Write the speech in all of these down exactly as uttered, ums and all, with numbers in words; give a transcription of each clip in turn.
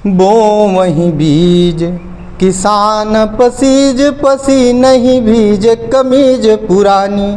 बोवहीं बीज किसान पसीज, पसीनहीं बीज कमीज पुरानी।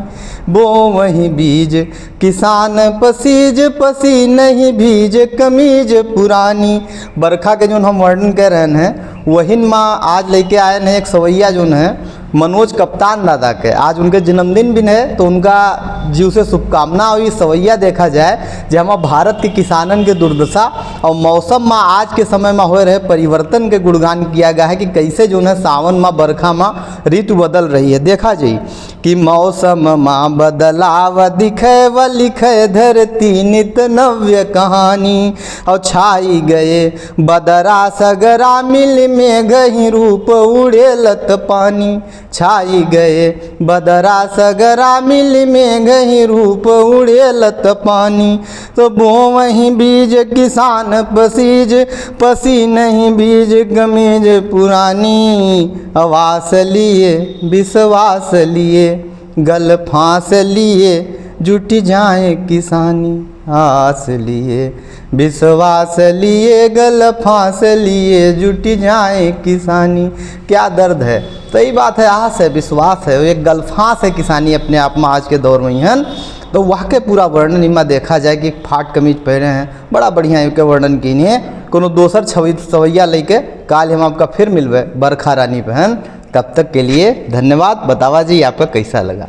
बोवहीं बीज किसान पसीज, पसीनहीं बीज कमीज पुरानी। बरखा के जौन हम वर्णन कर रहन हैं, वहिन मा आज लइके आयन हैं एक सवैया जौन है मनोज कप्तान दादा के। आज उनके जन्मदिन भी है, तो उनका जीव से शुभकामना। और ये सवैया देखा जाए जे हमार भारत के किसानन के दुर्दशा और मौसम मा आज के समय मा होए रहे परिवर्तन के गुणगान किया गया है कि कैसे जौन है सावन मा बरखा मा ऋतु बदल रही है। देखा जाई कि मौसम मा बदलाव दिखे व लिखे धरती नित नव्य कहानी। और छाई गए बदरा सगरा मिल मेघ ही रूप उड़ेलत पानी। छाई गए बदरा सगरा मिल मेघ ही रूप उड़ेलत पानी। तो बोवहीं बीज किसान पसीज, पसीनहीं बीज कमीज पुरानी। आवास लिए विश्वास लिए गल फांस लिए जुट जाए किसानी। आस लिए विश्वास लिए गल फांस लिए जुट जाए किसानी। क्या दर्द है। तो यही बात है, आस है, विश्वास है, एक गल फांस है किसानी अपने आप मा आज के दौर मा ही हन। तो वह के पूरा वर्णन इमा देखा जाए कि फाट कमीज पहने हैं, बड़ा बढ़िया इनके वर्णन कीन है। कोनो दोसर छवि सवैया लइके काल हम आपका फिर मिलबे बरखा रानी पहन। तब तक के लिए धन्यवाद। बतावा जी आपका कैसा लगा।